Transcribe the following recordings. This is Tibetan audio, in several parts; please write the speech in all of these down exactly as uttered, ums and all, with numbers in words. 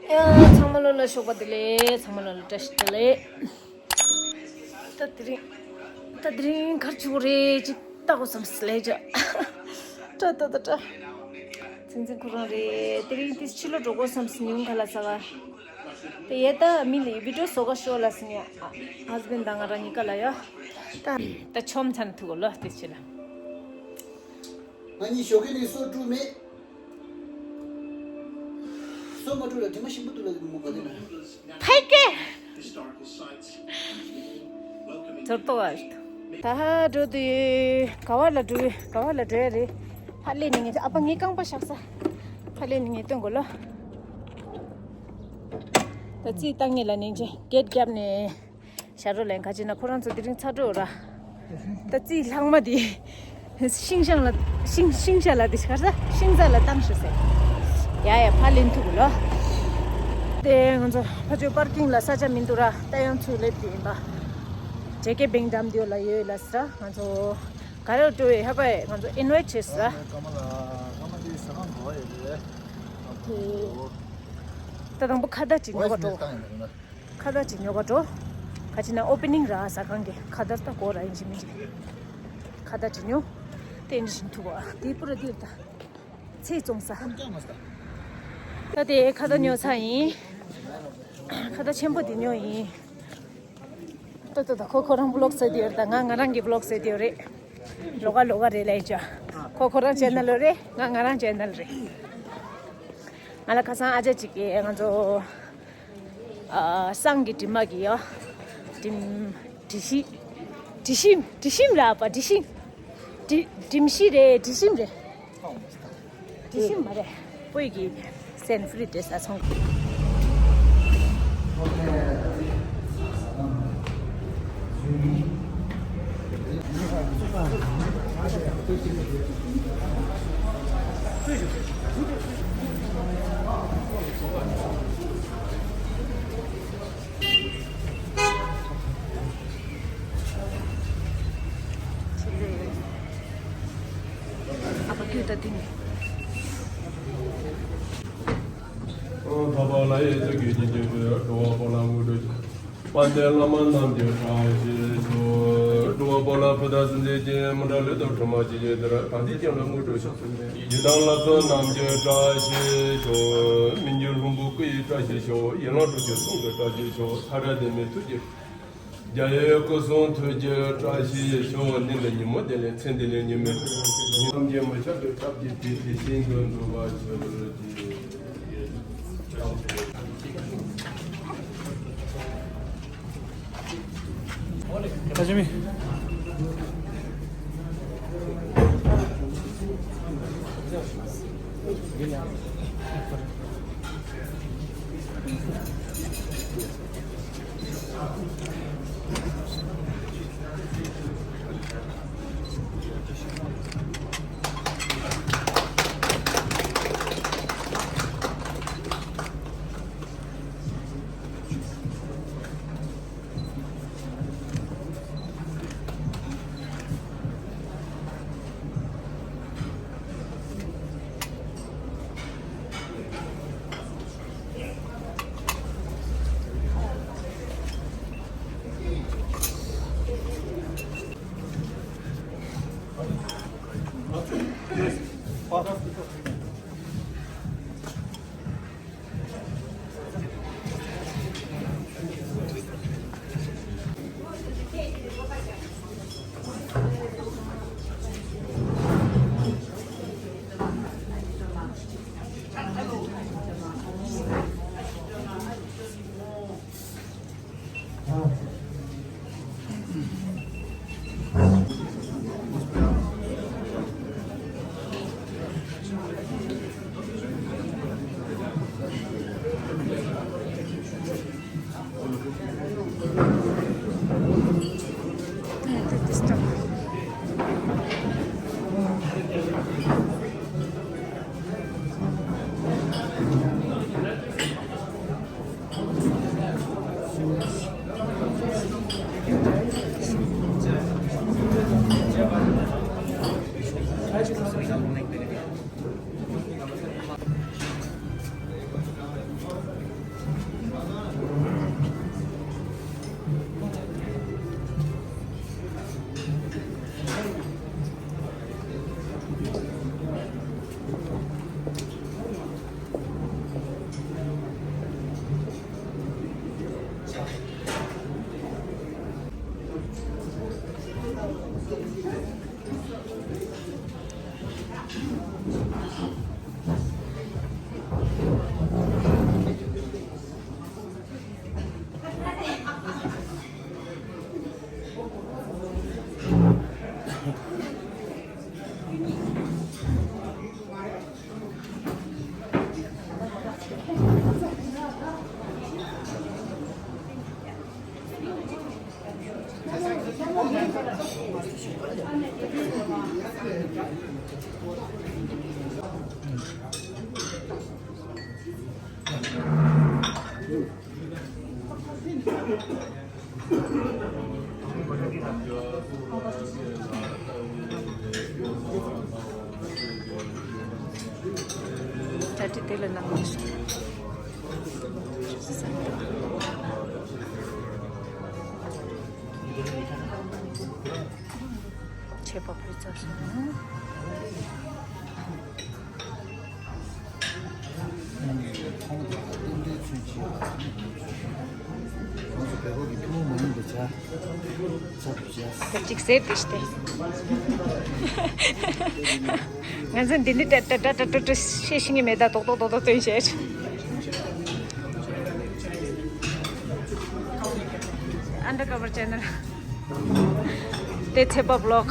ཡ། ཚང་མ་ལོ་ལ་ཞོགས་པ་བདེ་ལེགས། ཚང་མ་ལོ་ལ་བཀྲ་ཤིས་བདེ་ལེགས། ད་དེ་རིང་ད་དེ་རིང་གར་བྱུང་རེད་ཅིག་ལྟ་དགོས་བསམ་སི་ལེ་ཅོ། ཏྲ་ཏྲ་ཏྲ་ཏྲ། ཚིང་ཚིང་ཁོ་རང་རེད། དེ་རིང་དེ་ཕྱི་ལོགས་འགྲོ་དགོས་བསམ་སི་ཉུང་ཁ་ལ་ས་ག་དེ་ཡེ་ད་མི་ལ་བི་ཌིའོ་བཟོ་ག་ཤོག་ལ་སི་ཉ། ཧ་སི་བེན་ཌི་དང་ང་རང་གཉིས་ཀ་ལ་ཡ། ད་ད་ཆོམ་ཚན་ཐུག་གོ་ལོ་དེ་ཕྱི་ལ། ང་གཉིས་ཞོགས་ཀས་ནས་སོ་དཀྲུགས་མེད། སོ་མ་དཀྲུགས་ལ་དྲི་མ་ཞིམ་པོ་འདུག་ལ་དེ་མོ་ག་དེ་ན། ཕའི་ཀེ། ཛོར་ཏོ་བ། ད་ཧ་འགྲོ་དུས་ག་བ་ལ་འགྲོ་ག་བ་ལ་འགྲོ་ཡ་རེད། ཕ་ལེ་ནི་ངས་ཨ་ཕ་ངའི་རྐང་པ་བཞག་ས། ཕ་ལེ་ནི་ངས་སྟོན་དགོས་ལོ། ད་རྩིས་བཏང་ངེས་ལ་ནིང་ཆེ་གེད་རྒྱབ་ནས། ཤ་རོ་ལེན་ཁ་ཅིག་ན་ཁོ་རང་ཚོ་དེ་རིང་ཚ་དྲོད་ར། ད་རྩིས་ལྷག་མ་དེ། ཤིང་ཤང་ལ་ཤིང་ཤིང་ཤ་ལ་དེ་ཤར་ས་ཤིང་ཚ་ལ་བཏང་ཤོག་ཟེར། ཡ་ཡ་ཕ་ལེན་ཐུག་གི་ལོ། དེ་ང་ཚོ་ཕ་ཆོས་པར་ཀིང་ལ་ས་ཆ་མི་འདུག་ར་ད་ཡང་ཚུར་སླེབས་དེ་ཡིན་པ། ཇེ་ཀེ་བེང་ཌམ་དེ་ལ་ཡོད་ལ་ས་ང་ཚོ་ག་རེ་འགྲོ་བའི་ཧ་པའི་ང་ཚོ་ཨིན་ཝའིཊ་བྱས་ས། ད་དང་པོ་ཁ་བརྡ་ཅིག་ཉོ་ག་འགྲོ། ཁ་བརྡ་ཅིག་ཉོ་ག་འགྲོ། ཁ་ཅིག་ན་ཨོ་པེ་ནིང་ར་ཟ་ཁང་གི་ཁ་བརྡ་ད་གོ་ར་ཡིན་གཅིག་མིན་གཅིག་ཁ་བརྡ་ཅིག་ཉོ། དེ་འདྲ་ཞིག་ཐུག་པ་དེ་པུ་ར་དེ་ད་ཚེ་བཙོང་ས། ད་དེ་ཁ་བརྡ་ཉོ་ས་ཡིན། ཁ་བརྡ་ཆེན་པོ་དེ་ཉོ་ཡིན། ད་ད་ད་ཁོ་ཁོ་རང་བི་ལོག་བཟོས་དེ་ཡོད་རེད། ད་ང་ང་རང་གི་བི་ལོག་བཟོས་དེ་ཡོད་རེད། ལོག་ག་ལོག་ག་རེད་ལས་ཅོ། ཁོ་ཁོ་རང་ཅེ་ནལ་ལོ་རེད། ང་ང་རང་ཅེ་ནལ་རེད། ང་ལ་ཁ་སང་ཨ་ཅག་ཅིག་གིས་ང་ཚོ་ཨ་བསང་གི་དྲི་མ་གི་ཡོ། དྲིམ་དྲི་ཤིང་། དྲི་ཞིམ་དྲི་ཞིམ་ར་པ་དྲི་ཤིང་། དྲི་དྲིམ་ཤིང་རེད་དྲི་ཞིམ་རེད། དྲི་ཞིམ་མ་རེད། སྤོས་ཀྱི་སན་ཕི་རི་ཏེ་ས་ཚོང་། ཨ་ཕ་ཁྱོད་ད་འདི་ནས། ཨོ་ད་པ་ལ་ཡེ་ཚུལ་གྱི་རྒྱུད་ཀྱི་བུ་ཡ་འགྲོ་བ་པོ་ལ་དངོས་གྲུབ་ཀྱི། དཔལ་ལྡན་བླ་མ་རྣམས་ཀྱི་བཀྲ་ཤིས་ཤོག་འགྲོ་བ་པོ་ལ་བུ་དང་སྲིད་མཛད་ཀྱི་མི་འདྲ་ལུས་དང་གྲིབ་མ་ཅི་ཡོད་དེར་ད་འདི་ཀྱང་ལ་དངོས་གྲུབ་ཤོག་ཡི་དམ་ལྷ་ཚོགས་རྣམས་ཀྱི་བཀྲ་ཤིས་ཤོག་མི་འགྱུར་ལྷུན་པོ་སྐུ་ཡི་བཀྲ་ཤིས་ཤོག་ཡན་ལག་དྲུག་ཅུ་གསུང་གི་བཀྲ་ཤིས་ཤོག་ཐར་པ་དེ་མི་ཐུགས་ཀྱི། རྒྱལ་བའི་སྐུ་གསུང་ཐུགས་ཀྱི་བཀྲ་ཤིས་ཤོག་ནི་འདི་ཉིན་མོ་དེ་ལས་ཚེ་འདི་ལས་ཉི་མའི་ཉིན་ཐམས་ཅད་མི་ཆགས་པའི་ཐབས་ཀྱིས་དེ་དེ་བཞིན་དུ་འགྲུབ་པར་ཤོག་ད་ཅི་དེ་ལ་ནང་མི་སོང་། ཆད་པ་ཕུལ་ཚར་སོང་། ཁོང་རྟེན་འབྲེལ་ཚུན་ཆད་ཁོང་ཚོ་བོད་པ་གི་ཐུན་མོང་མ་ཡིན་པའི་བྱ་བྱ་བྱ། ད་ཅིག་ཟེར་ཏེ་ཤི་སྟེ། ང་ཚོ་འདི་འདི་ཏྲ་ཏྲ་ཏྲ་ཏྲ་ཏྲ་ཏྲ་བཤད་ཤེས་ངེས་མེད། ད་རྡོག་རྡོག་རྡོག་རྡོག་སྟོན་བྱས། Undercover Channel། དེ་ཚེ་པ་བི་ལོག་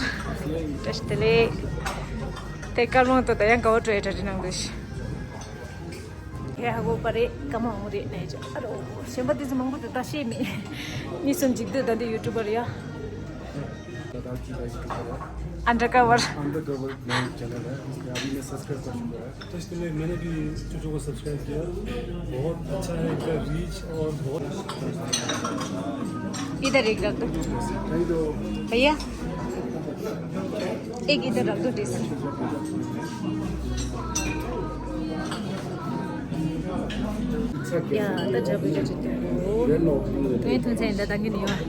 བཀྲ་ཤིས་བདེ་ལེགས། དེ་སྐར་མང་དུ་ད་ཡང་དགའ་བོ་སྤྲོ་ཡི་གྲ་སྒྲིག་གནང་འདུག་ཤི། ཧེ་ཧ་གོ་པ་རེད། ཀ་མ་འོང་རེད་ནས་ཅི་ཨ་རོ། གཞན་པ་དེ་ཚོ་མང་པོ་དེ་ད་ཤེས་མེད། མི་སུན་འཇིག་དུས་ད་འདི་ཡུ་ཊུ་བར་ཡ། दादाजी का यूट्यूब पर है। Undercover। Undercover नया चैनल है, इसमें अभी मैं सब्सक्राइब कर चुका है। तो इसलिए मैंने भी चूचू को सब्सक्राइब किया। बहुत अच्छा है इनका रीच और बहुत। इधर एक रख दो। Thank you. भैया, एक इधर रख दो, प्लीज। ཡ། ད་ཅག་པོའི་ཅག་ཅིག་འདུག་ངའི་ཐུན་ཚན་ད་ད་གིན་ཡོད།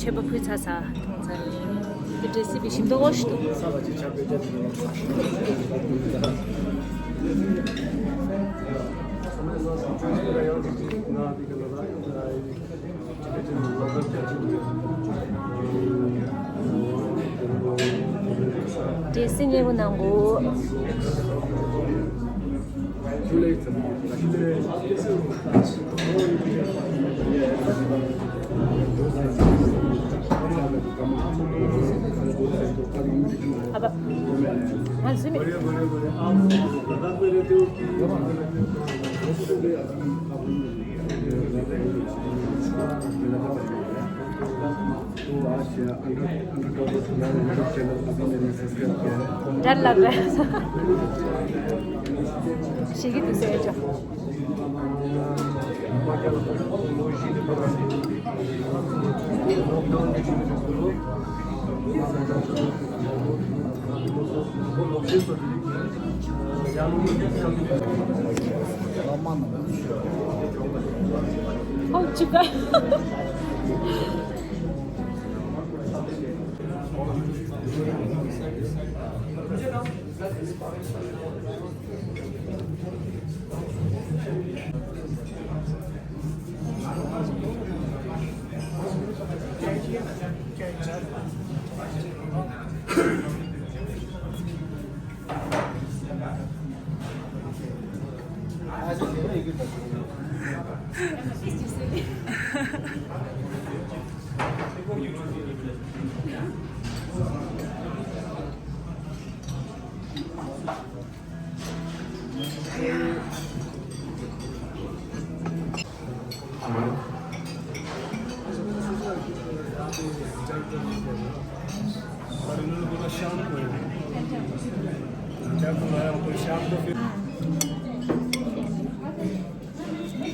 ཆད་པ་ཕུལ་ཚར་ས་ཐུན་ཚན་ཡིན། དེ་འདྲའི་སྲིད་པའི་ཞིམ་མདོག་ཞིག་འདུག་འདྲེ་སྲིན་སྙན་པོ་གནང་གོ། ཨ་ཕ། ང་ཟིན་མེད། འདྲ་ལབ་རེད། ཞིག་གི་དུས་ཚོད་ཡོད་ཅོག་ཨོ་ཅི་ག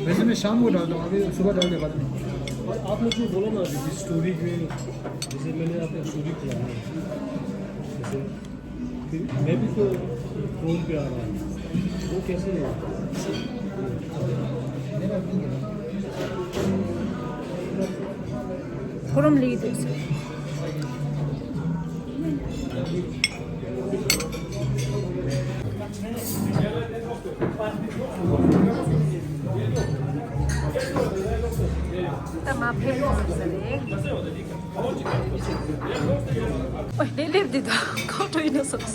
वैसे मैं शाम को डालता हूँ, अभी सुबह डालने वाला हूँ। और आप लोग जो बोला ना अभी कि स्टोरी में, जैसे मैंने आपको स्टोरी किया है, जैसे फिर मैं भी तो क्रोम पे आ रहा हूँ, वो कैसे है? क्रोम ले दे। ད་མ་ཕེབས་ཡོང་ས་རེད། ཨོ་ལེ་ལེབ་འདི་ད་ཁོ་ཁྲོ་ཡིན་ན་སོགས།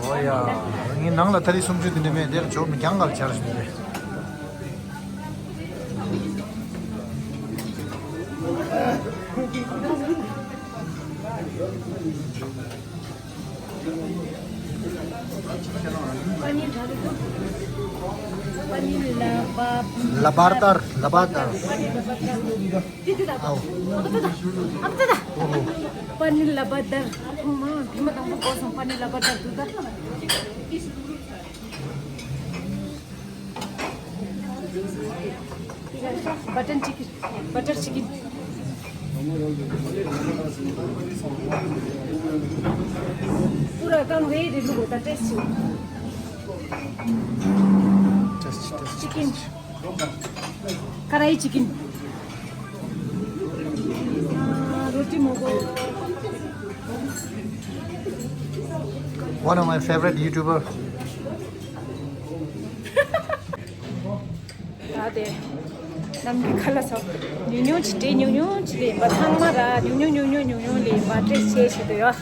ཨོ་ཡ། ངའི་ནང་ལ་ཐ་རིག་སུམ་ཅུ་དེ་འདྲ་མེད། དེར་འཇོག་མི་རྐྱང་གར་བྱར་བཞིན་རེད། पनीर झालु दो। पनीर लबाब। लबारदार, लबारदार। पनीर लबाबदार। दीदी दा। आओ। अब दादा। अब दादा। ओहो। पनीर लबाबदार। अम्मा, भीमा दंगो कोसम पनीर लबाबदार दूध। Butter chicken, butter chicken. पूरा काम वही दे दो, होता taste. Taste, taste, chicken. Taste. Kadai chicken. आ, रोटी मोगो। One of my favorite YouTuber. ད་དེ་ནམ་གྱི་ཁ་ལག་ཟ། ཉུང་ཉུང་ཅིག་སྤྲད། ཉུང་ཉུང་ཅིག་ལེན་པ། ཚང་མ་ར་ཉུང་ཉུང་ཉུང་ཉུང་ཉུང་ཉུང་ལེན་པ་སྤྲད་བྱས་བྱེད་དུ་ཡོད།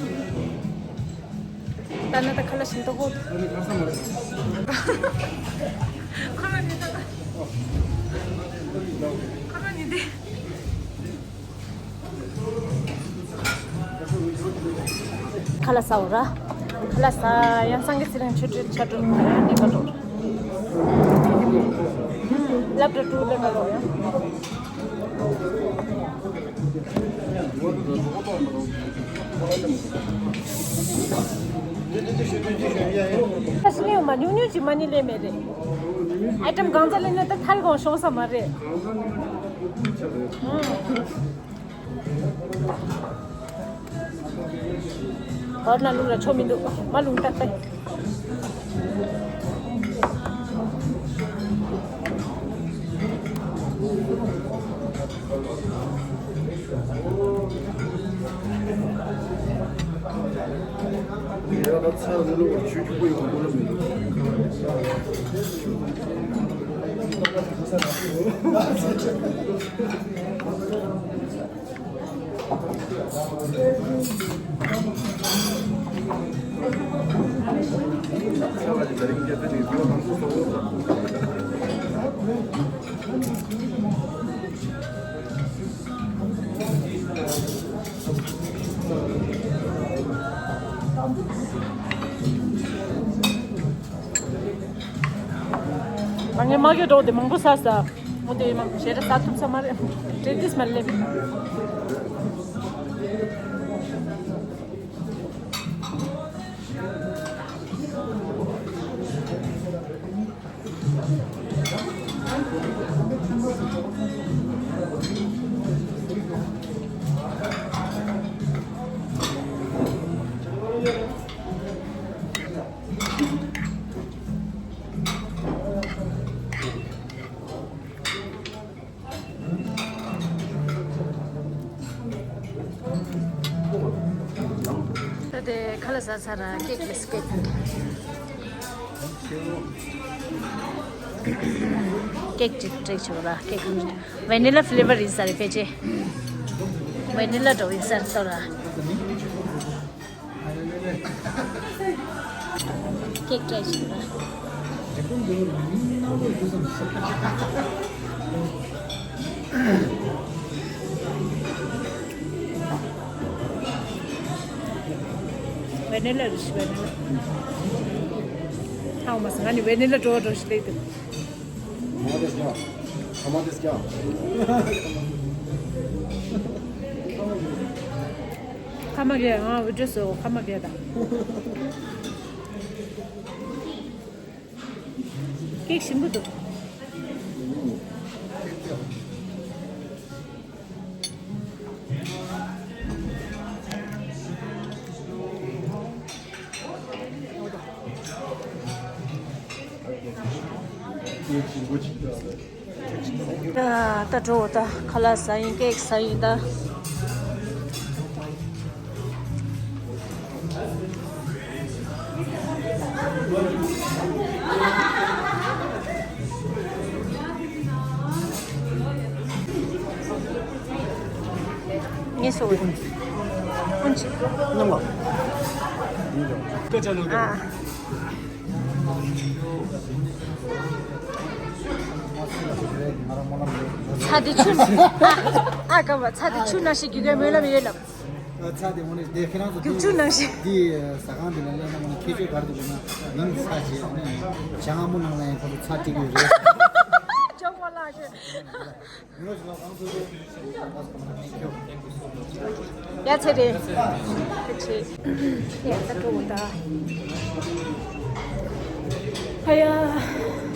ད་ན་ད་ཁ་ལག་ཞིམ་ཏོག་ཧོ། ཁ་ལག་ནི་ད། ཁ་ལག་ནི་དེ། ཁ་ལག་ཟ་འོ་ར། ཁ་ལག་ཟ། ཡང་སངས་རྒྱས་ཚེ་རིང་ཆོས་སྒྲོན་ཆ་སྒྲོན་ཡང་ནི་ཀ་འགྲོ། སློབ་གྲྭ་ཀྲུའུ་ལེ་ཀ་འགྲོ་ཡང་། ཁ་ཤི་ནི་མ་ཉུང་ཉུང་ཅིག་མ་ཉི་ལེ་མེད་རེད། ཨའི་ཊམ་གང་ཚ་ལེན་ན་ད་ཐལ་གང་ཤོང་ས་མ་རེད། བར་ན་ལུང་ལ་ཆོ་མི་འདུག་མ་ལུང་ཏག་ཏག་ང་ངའི་མ་གི་འགྲོ་དེ་མང་པོ་ཟ་ས། མོ་དེ་མང་ཞེ་དྲག་ཟ་ཐུབ་ས་མ་རེད། དྲེ་ཏིས་མ་ལེབ། དེ་ཁ་ལག་ཟ་ཚར་ར་ཀེག་ལས་ཀེག་ཀེག་ཅིག་སྤྲད་ཆོག་ར། ཀེག་ཝེ་ནི་ལ་ཕི་ལེ་ཝར་ཡིན་ས་རེད་ཕལ་ཆེར། ཝེ་ནི་ལ་འདྲ་བོ་ཡིན་ས་རེད་ལྟོས་ར། ཀེག་སྤྲད་ཆོག་ར། ཝེ་ནི་ལ་རེད་ཤག་ཝེ་ནི་ལ། ཧ་གོ་མ་སོང་། ང་ནི་ཝེ་ནི་ལ་འདྲ་བོ་འདྲ་བོ་ཞིག་ལབ་འདུག་ཁ་མ་དེ་སྐྱ། ཁ་མ་དེ་སྐྱ། ཁ་མ་གས། ང་འུ་ཚོ་ཁ་མ་གས་ད། ཀེག་ཞིམ་པོ་འདུག་ད་ད་འགྲོ་ད། ཁ་ལག་ཟ་ཡིན། ཀེག་ཟ་ཡིན་ད། ངས་སོ། ཨོན་ཅི། ནམ་ལ། ཨ། ཚྭ་དེ་ཆུ། ཨ། ཨ། ག་བ། ཚྭ་དེ་ཆུ་ནང་བཞིན་རྒྱུག་གི་སྨོན་ལམ་ཡོད་ལབ། ཚྭ་དེ་འོ་ནས་དེ་ཁྱེད་རང་ཚོ། རྒྱུག་ཆུ་ནང་བཞིན། འདི་ཟ་ཁང་འདི་ལ་སླེབས་ན་འོ་ནས་ཁྱད་ཆོས་ག་རེ་འདུག་ལབ་ན། མིང་ཚྭ་བྱས། འོ་ནས་ཇ་ང་མོ་ནང་ལ་ཡང་ཁོ་ཚོ་ཚྭ་སྤྲད་ཀྱི་ཡོད་རེད། ཇོག་པ་ལགས་ཤོད། ཡ་ཚེ་རིང་ཚེ་རིང་། ཡ་ད་འགྲོ་ད། ཨ་ཡ།